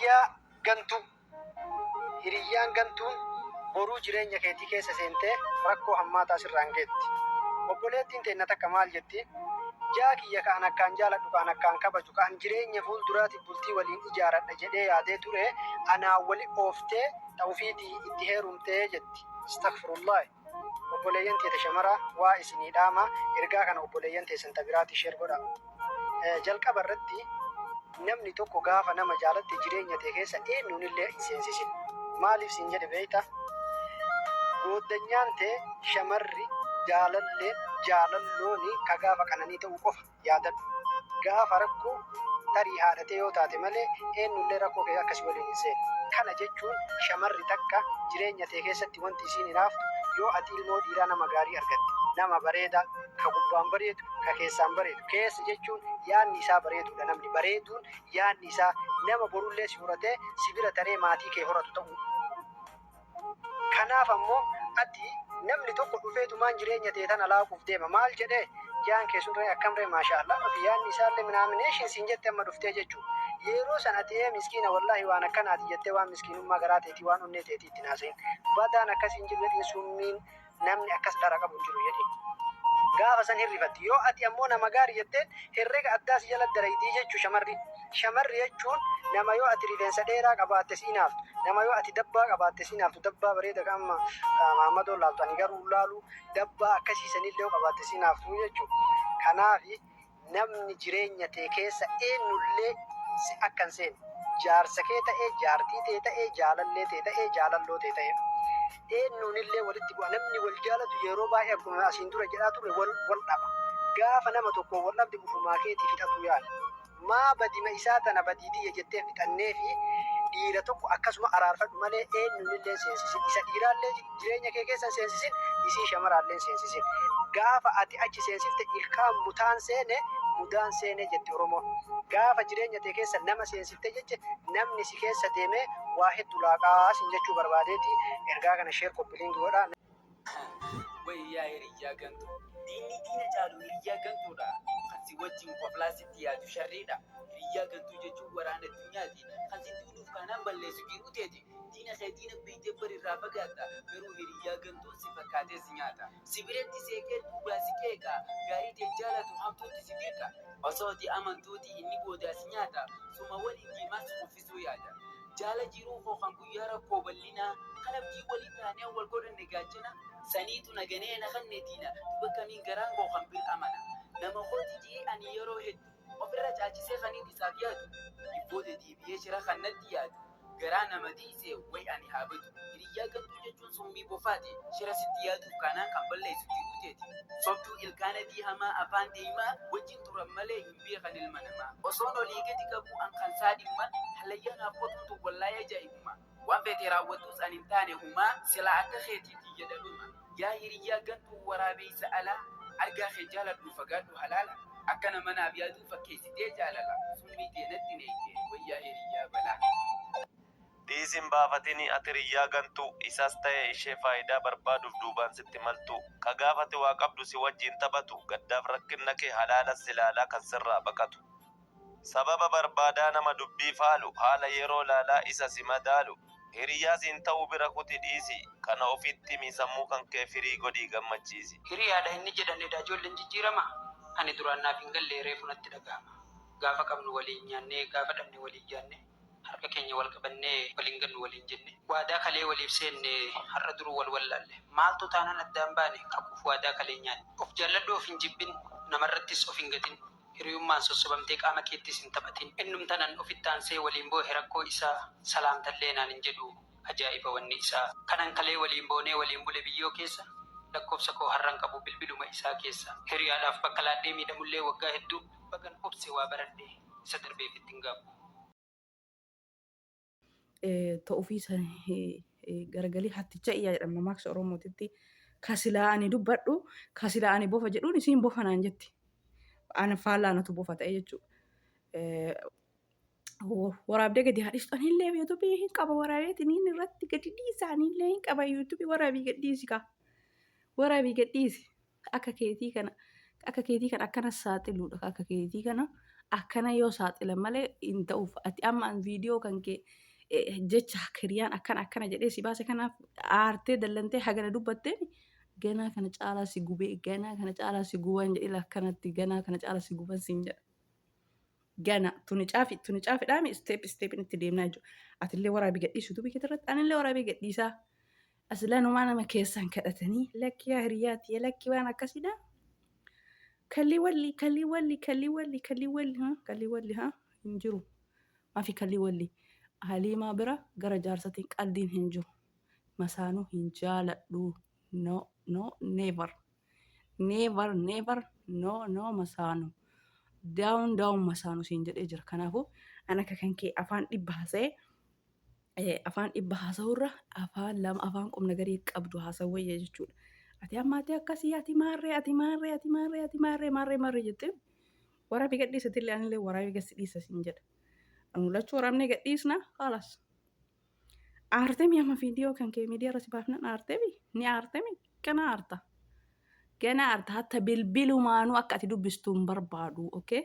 Hiriyyaa gantuu. Hiriyyaan gantuun boruu jireenya keetii keessa seentee rakkoo hammaataa sirraan geetti. Obboleettiin teenna takka maal jetti? Jaa kiyya ka an akkaan jaaladhu, ka an akkaan kabaju, ka an jireenya fuulduraatiif bultii waliin ijaaradha jedhee yaadee ture anaan wali ooftee ta ufiitii itti heerumtee jetti. Astaghfirullahi. Obboleeyyan tiyya ta shamaraa waa isinii dhaama, ergaa kana obboleeyyan teessan ta biraatii share godhaa. Jalqaba irratti namni tokko gaafa nama jaalatte jireenya tee keessa eenyuunillee hin seensisin. Maaliif siin jedhe beektaa? Gooddanyaan tee shamarri jaalalleen jaalallooni ka gaafa qananii ta'uu qofa yaadadhu. Gaafa rakkoo tarii haadha tee yoo taate malee eenyullee rakkoo kee akka si waliin hin seenne. Kana jechuun shamarri takka jireenya tee keessatti wanti isiin hinaaftu yoo ati ilmoo dhiiraa nama gaarii argatte, nama bareedaa, ka gubbaan bareedu, ka keessaan bareedu. Keessa jechuun yaadni isaa bareeduudha. Namni bareeduun yaadni isaa nama borullee si horatee si bira taree maatii kee horatu ta'uu. Kanaaf ammoo ati namni tokko dhufeetumaan jireenya tee tana laaquuf deema. Maal jedhee? Jaan kee sun ree akkam ree maashaa Allah dhufi yaadni isaallee minaamination siin jette amma dhuftee jechuudha. Yeroo san ati ee miskiina wallaahi waan akkanaati jettee waan miskiinummaa garaa teetii waan onnee teetii itti hin haasayin. Badaan akkasii hin jiru jedhiin summiin namni akkas dhara qabu hin jiru jedhiin. Gaafa san hin rifatti. Yoo ati ammoo nama gaari jetteen herrega addaa si jala dalaydii jechu shamarri. Shamarri jechuun nama yoo ati rifeensa dheeraa qabaatte si inaaftu. Nama yoo ati dabbaa qabaatte si inaaftu. Dabbaa bareeda ka amma Mahammadoon laaltu ani garuu hin laalu. Dabbaa akkasii sanillee yoo qabaatte si inaaftu jechu. Kanaafi Namni jireenya tee keessa eennullee si akka hin seenne. Jaarsa kee ta'ee, jaartii tee ta'ee, jaalallee tee ta'ee, jaalalloo tee ta'ee. Eennuunillee walitti bu'a. Namni wal jaalatu yeroo baay'ee akkuma asiin dura jedhaa turre wal wal dhaba. Gaafa nama tokkoon wal dhabde ufumaa keetii fixatuu yaali. Maa badima isaa tana badii tiyya jettee hin fixanneefi dhiira tokko akkasuma araarfadhu malee eenyuunillee hin seensisin. Isa dhiiraallee jireenya kee keessa hin seensisin, isii shamaraallee hin seensisin. Gaafa ati achi seensifte ilkaan mutaan seene mudaan seene jetti Oromoon. Gaafa jireenya tee keessa nama seensifte jeche namni si keessa deemee waa heddu laaqaa sin jechuu barbaadeeti ergaa kana share copy link godhaa. Way yaa hiriyyaa gantuu. Diinni diina caalu hiriyyaa gantuudha. Kan si wajjin koflaa sitti yaadu sharriidha. Hiriyyaa gantuu jechuun waraana addunyaati. Kan sitti uluuf kaanaan balleessu jiruu teeti. Diina kee diina beeytee bar irraa fagaatta. Garuu hiriyyaa gantuun si fakkaatee si nyaata. Si biratti seeqee duubaan si qeeqa. Gaarii tee jaalatu hamtuutti si dirqa. Osoo ati amantuuti inni boodaa si nyaata. Suma waliin deemaa si kuffisuu yaada. Jaala jiruu koo kan guyyaa rakkoo bal'inaa, kan abdii walii taanee wal godhanne gaachana, saniitu na ganee na kanne diina, duba kamiin garaan koo kan bir amana. Nama kooti je'ee ani yeroo heddu, ofirra caalchisee kaniin isaaf yaadu, if booda deebi'ee shira kan natti yaadu, garaa na madeeyse way ani haa badu. Hiriyyaa gantuu jechuun summii bofaati, shira sitti yaaduuf kaanaan kan balleeysu jiruu teeti. Sobduu ilkaan adii hamaa afaan deeymaa, wajjin turan malee hin beekan ilma namaa. Osoon olii gadi qabuu an kan saa dhimma, hallayyaa naaf qotuun tun wallaahi ajaa'ibuma. Waan feete raawwattuus an hin taane humaa, silaa akka keetii tiyya dhaluma. Yaa hiriyyaa gantuu waraabeeysa alaa, argaa kee jaaladhuu fagaadhu halaala. Akka nama naaf yaaduu fakkeessitee jaalala, summii tee natti neeyxe way yaa hiriyyaa balaa. Dhiisi hin baafatini ati hiriyyaa gantuu, isas ta'e ishee faayidaa barbaaduuf duubaan sitti maltuu, ka gaafa ati waa qabdu si wajjiin taphatu, gaddaaf rakkinna kee halaalan si laalaa kan sirraa baqatu. Sababa barbaadaa nama dubbii faalu, haala yeroo laalaa isa si madaalu, hiriyyaa siin ta'u bira kuti dhiisi, kana ofitti himi sammuu kankee firii godhii gammachiisi. Hiriyaadha inni jedhan edaa ijoollen jijjiirama? Ani duraan naaf hin galle reefu natti dhagahama. Gaafa qabnu waliin nyaannee gaafa dhabne waliin yaanne. Harka keenya wal qabannee wal hin gannu waliin jenne. Waadaa kalee waliif seenne har'a duruu wal wallaalle. Maaltu taanan addaan baane kakuuf waadaa kalee nyaanne. Of jaalladhu of hin jibbin namarrattis of hin gatin. Hiriyummaan sossobamtee qaama keettis hin taphatin. Innumtanan ofitti aansee waliin boohe rakkoo isaa salaamtallee naan hin jedhu ajaa'iba wanni isaa. Kanan kalee waliin boonee waliin bule biyyoo keessa lakkoofsa koo har'an qabu bilbiluma isaa keessa. Hiriyaadhaaf bakka laadhee miidhamullee waggaa hedduu bagan obse waa baradhe isa darbeef itti hin gaabbu. Ta ofii san garagalee hatticha iyyaa jedhama mammaaksa Oromootitti. Ka silaa ani dubbadhu, ka silaa ani bofa jedhuun isiin bofa naan jetti. Ana faallaa anatu bofa ta'e jechuudha. Waraabdee gadi haa dhiistu. Anillee yuutuubii hin qaba waraabeetiin inni irratti gadi dhiisa. Anillee hin qaba yuutuubii waraabii gad dhiisi kaa. Waraabii gad dhiisi. Akka keetii kana akka keetii kana akkana saaxiluudha. Akka keetii kana Akkana yoo saaxilan malee hin ta'uuf. Ati amma an viidiyoo kan kee jecha hiriyaan akkana akkana jedhee si baase kanaaf aartee dallantee hagana dubbatteen ganaa kana caalaa si gubee ganaa kana caalaa si guban jedhee akkanatti ganaa kana caalaa si guban siin jedha. Gana tuni caafi tuni caafidhaami step stepin itti deemnaa jechuudha. Atillee waraabii gadhiisu dubii keetirratti anillee waraabii gadhiisaa. Asilanumaa nama keessaan kadhatanii lakki yaa hiriyaati lakki waan akkasiidha. Kallii walli kallii walli kallii walli kallii walli ha kallii walli ha hin jiru. Maafi kallii walli Haliimaa bira gara jaarsatiin qaldiin hin jiru. Masaanuu hin jaaladhu. No no never. Never never no no masaanuu. Down down masaanuu siin jedhee jira. Kanaafuu an akka kan kee afaan dhibba haasa'ee afaan dhibba haasa'urra afaan lama afaan qubna garii qabdu haasa'u wayya jechuudha. Ati amma ati akkasii ati maarree ati maarree ati maarree ati maarree maarree maarree jettee waraabii gadhiisatillee anillee waraabii gadi dhiisa siin jedha. Anu lachuu waraabnee gadhiisna halas. Aartemi amma viidiyoo kan kee miidiyaa irra si baafnan aartemi ni aartemi gana aarta. Gana aarta hatta bilbilumaanuu akka ati dubbistu hin barbaadu okay.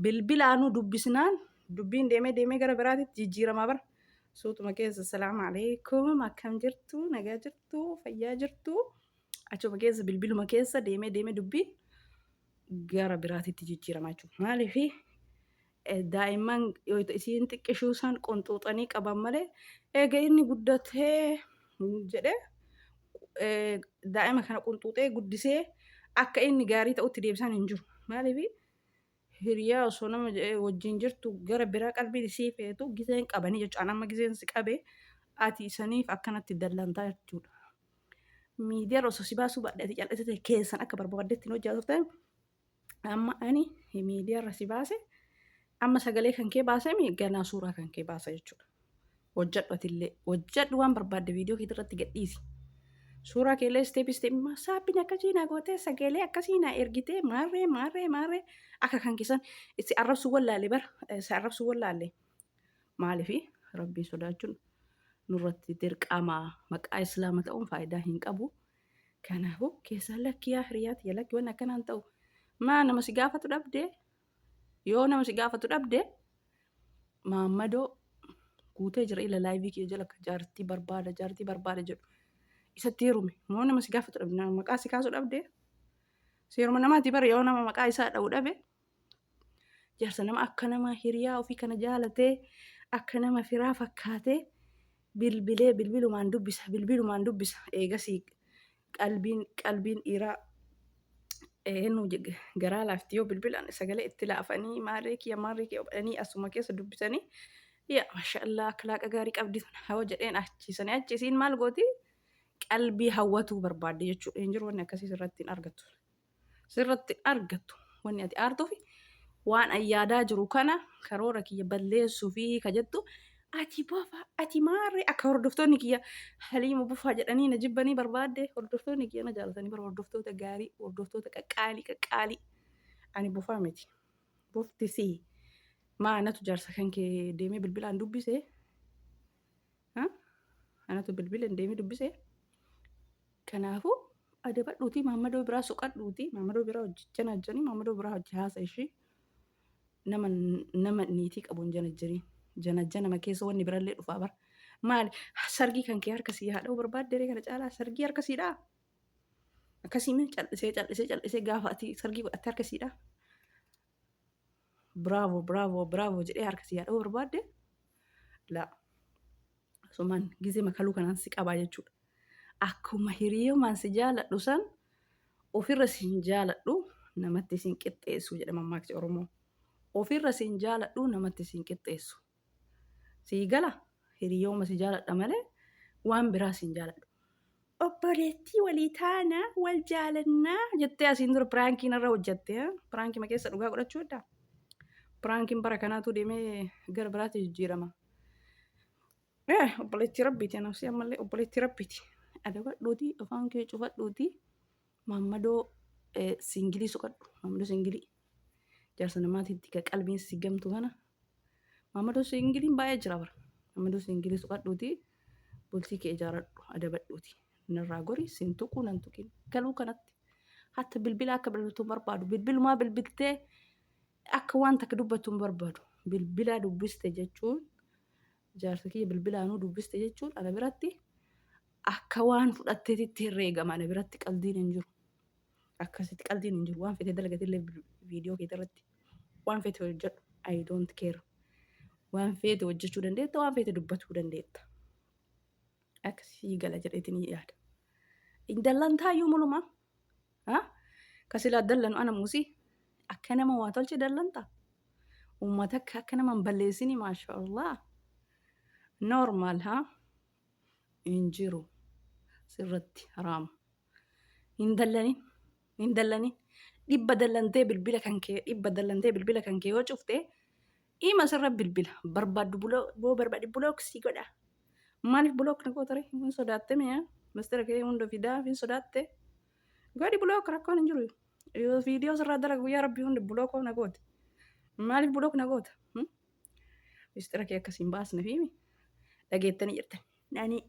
Bilbilaanuu dubbisnaan dubbiin deemee deemee gara biraatitti jijjiiramaa bara. Suutuma keessa salaamu alaikum akkam jirtu nagaa jirtu fayyaa jirtu achuma keessa bilbiluma keessa deemee deemee dubbiin gara biraatitti jijjiiramaa jechuudha. Maaliifi daa'imman yoo isiin xiqqishuu isaan qonxuuxanii qaban malee eega inni guddatee jedhee daa'ima kana qunxuuxee guddisee akka inni gaarii ta'utti deebisan hin jiru. Maaliif hiriyaa osoo nama wajjin jirtu gara biraa qalbiin isii feetu gizeen qabanii jechuudha. An amma gizeen si qabe ati isaniif akkanatti dallantaa jechuudha. Miidiyaa osoo si baasuu baadhe ati cal'isite keessan akka barbaaddetti hin hojjaa turte. Amma ani miidiyaa irra si baase amma sagalee kan kee baasemi ganaa suuraa kan kee baasa jechuudha. Hojjadhu atillee hojjadhu waan barbaadde viidiyoo kee irratti gadhiisi. Suuraa keellee isteep isteep saaphiin akkasii naa gootee sagalee akkasii naa ergitee maarree maarree maarree akka kan keessan si arrabsuu wallaalle bara si arrabsuu wallaalle. Maaliifi rabbiin sodaachuun nurratti dirqama maqaa islaama ta'uun faayidaa hin qabu. Kanaafuu keessaan lakki yaa hiriyaa tiyya lakki wanni akkanaan ta'u maa nama si gaafatu dhabdee yoo nama si gaafatu dhabde maammadoo guutee jira ila laayivii kiyya jala akka jaartii barbaada jaartii barbaada jedhu isatti heerume moo nama si gaafatu dhabde nama maqaa si kaasu dhabde seeruma namaati bara yoo nama maqaa isaa dha'u dhabe jaarsa nama akka nama hiriyaa ofii kana jaalatee akka nama firaa fakkaatee bilbilee bilbilumaan dubbisa bilbilumaan dubbisa eegasii qalbiin qalbiin dhiiraa eenyu garaa laafti yoo bilbilan sagalee itti laafanii maarree kiyya maarree kiyya godhanii asuma keessa dubbisanii yaa maashaallah akhlaaqa gaarii qabdi tun hawa jedheen achiisanii achi isiin maal gooti qalbii hawwatuu barbaadde jechuudha hin jiru wanni akkasii sirratti hin argattu sirratti hin argattu wanni ati aartuufi waan an yaadaa jiru kana karoora kiyya balleessuu fi ka jettu ati bofa ati maarree akka hordoftoonni kiyya haliima bofaa jedhanii na jibbanii barbaadde hordoftoonni kiyya na jaalatanii bara hordoftoota gaarii hordoftoota qaqqaalii qaqqaalii ani bofaa miti bofti si maa anatu jaarsa kan kee deemee bilbilaan dubbise ha anatu bilbilaan deemee dubbise kanaafuu adabadhuutii maammadoo biraa soqadhuutii maammadoo biraa hojjechaa janii maammadoo biraa hojii haasa ishii nama nama niitii qabu hin janajjaniin. Janajja nama keessa wanni birallee dhufaa bara. Maali sargii kan kee harka sii haadha'uu barbaadde ree kana caalaa sargii harka siidhaa? Akkasii mee cal'isee cal'isee cal'isee gaafa ati sargii godhatte harka siidhaa? Bravo bravo bravo jedhee harka sii haadha'uu barbaadde? Laa. Asumaan gizee makaluu kanaan si qabaa jechuudha. Akkuma hiriyumaan si jaaladhu san ofirra siin jaaladhu namatti siin qixxeessu jedha mammaaksi Oromoo. Ofirra siin jaaladhu namatti siin qixxeessu. Sii gala hiriyooma si jaaladha malee waan biraa siin jaaladhu. Obboleettii walii taanaa wal jaalannaa jettee asiin dura piraankiin irra hojjatte. Piraankii keessa dhugaa godhachuu heddaa. Piraankiin bara kanaatu deemee gara biraatti jijjiirama. Obboleettii rabbiiti anaaf si ammallee obboleettii rabbiiti. Adabadhuuti afaan kee cufadhuuti maammadoo singilii soqadhu maammadoo singilii jaarsa namaatiitti ka qalbiin si gamtu kana maammadoo singiliin baay'ee jira bara maammadoo singilii soqadhuuti bultii kee ijaaradhu adabadhuuti narraa gori sin tuquu nan tuqin galuu kanatti hatta bilbila akka bilbiltuu barbaadu bilbilumaa bilbiltee Akka waan takka dubbattu hin barbaadu. Bilbila dubbiste jechuun, jaarsa kiyya bilbilaanuu dubbiste jechuun, ana biratti akka waan fudhatteetitti herreegama. Ana biratti qaldiin hin jiru. Akkasitti qaldiin hin jiru. Waan fete dalagatillee, viidiyoo keetii irratti waan fete hojjedhu. I don't care. Waan feete hojjechuu dandeetta, waan feete dubbatuu dandeetta. Akkasii gala jedheetiin yaada. Hin dallantaayyuu mulumaa. Ha? Ka silaa dallanu ana muusii. Akka nama waa tolche dallanta. Uummata akka nama hin balleessini, maasha Allah. Normal ha? Hin jiru. Sirratti haraama. Hin dallanin. Hin dallanin. 100 dallantee bilbila kan kee, 100 dallantee bilbila kan kee yoo cufte, ima sirra bilbila. Barbaaddu boo barbaadde block si godha. Maaliif block na gootare? Hin sodaatte mi'a? Mistira kee hunda fidaa hin sodaatte? Godhi block, rakkoon hin jiru. Yoo viidiyoo sirraa dalagu guyyaa rabbii hundi block na goote. Maaliif block na goota? Mistira kee akkas hin baasne fi dhageettanii jirtan. Ani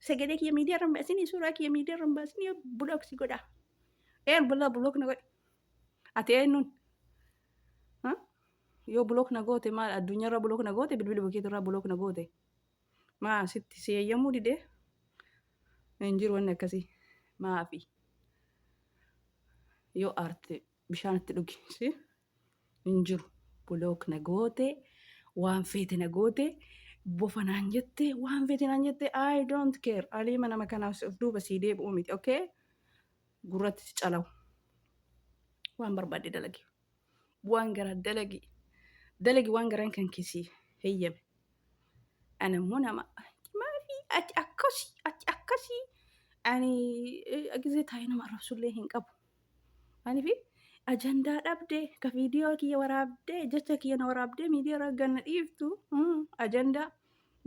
sagalee kiyya miidiyaa irra hin baasinii, suuraa kiyya miidiyaa irra hin baasinii, block si godha. Een bulaa block na godhi. Ati eenyuun? Yoo block na goote maal, addunyaarra block na goote, bilbila keetirraa block na goote. Maa sitti si eeyyamuu didee? Hin jiru wanni akkasii. Maafi? Yoo aarte bishaan itti dhugi. Si? Hin jiru. Block na goote, waan feete na goote, bofa naan jette, waan feete naan jette, I don't care. Aliima nama kanaaf of duuba sii deebi'uu miti. Okay? Gurratti si calawu. Waan barbaadde dalagi. Waan garaa dalagi. Dalagi waan garaan kan keessi heeyyame. Ana immoo nama maafi ati akkasii, ati akkasii, ani gisee taa'ee nama arrabsullee hin qabu. Maaliif ajandaa dhabdee ka viidiyoo kiyya waraabdee, jecha kiyya na waraabdee miidiyaa irra ganna dhiiftu? Ajandaa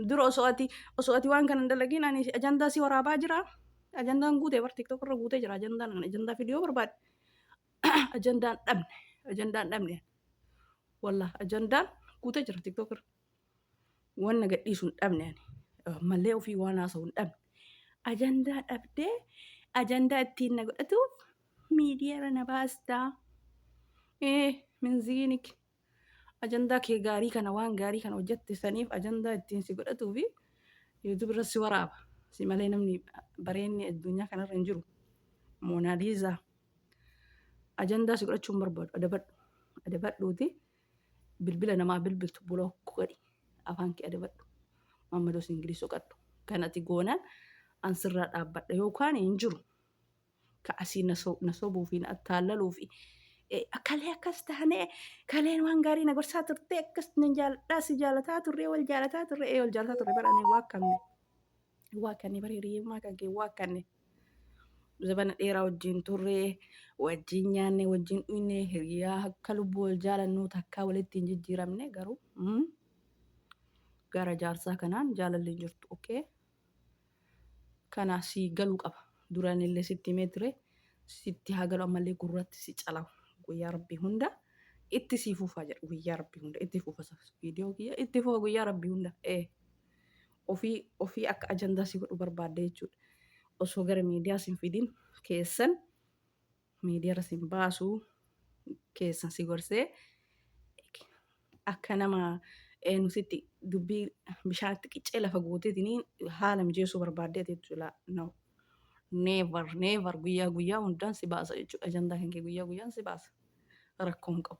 dura osoo ati waan kana hin dalagin ani ajandaa si waraabaa jira. Ajandaan guutee bar TikTok irra guutee jira ajandaan. Ajandaa viidiyoo barbaade. Ajandaan dhabne, ajandaan dhabne. Wallah, ajandaan guutee jira TikTok irra. Wanna gadhiisu hin dhabne ani. Ammallee ofii waan haasa'u hin dhabne. Ajandaa dhabdee ajandaa ittiin na godhatuuf miidiyaa irra na baastaa. Minziinik. Ajandaa kee gaarii kana, waan gaarii kana hojjette saniif ajandaa ittiin si godhatuu fi YouTube irra si waraaba. Si malee namni bareenni addunyaa kanarra hin jiru. Moonaaliizaa. Ajandaa si godhachuu hin barbaadu. Adabadhu. Adabadhuuti. Bilbila namaa bilbiltu block godhi. Afaan kee adabadhu. Maammadoos Ingiliis soqadhu. Kan ati goonaan an sirraa dhaabbadha yookaan hin jiru. Ka asii na sobuu fi na attaallaluu fi kalee akkas taanee, kaleen waan gaarii na gorsaa turte, akkas nan jaaladhaa, si jaalataa turre, wal jaalataa turre, wal jaalataa turre bara ani waakkanne. Waakkanne bara hiriyyummaa kan kee waakkanne. Zabana dheeraa wajjin turre, wajjin nyaanne, wajjin dhuyne, hiriyaa akka lubbuu wal jaalannuu takkaa walitti hin jijjiiramne. Garuu gara jaarsaa kanaan jaalalli hin jirtu. Okay? Kana si galuu qaba. Duraan illee sitti himee ture. Sitti haa galu, ammallee gurratti si calawu. Guyyaa rabbii hunda itti sii fufaa jedha. Guyyaa rabbii hunda itti fufa, viidiyoo kiyya itti fufa guyyaa rabbii hunda. Ofii ofii akka ajandaa si godhu barbaadde jechuudha. Osoo gara miidiyaa sin fidin, keessan miidiyaarra sin baasu, keessan si gorsee, akka nama eenyu sitti dubbii bishaanitti qiccee lafa guuteetiin haala mijeessuu barbaadde jechuudha. No. Never, never, guyyaa guyyaa hundaan si baasa jechuudha. Ajandaa kan kee guyyaa guyyaan si baasa. Rakkoo hin qabu.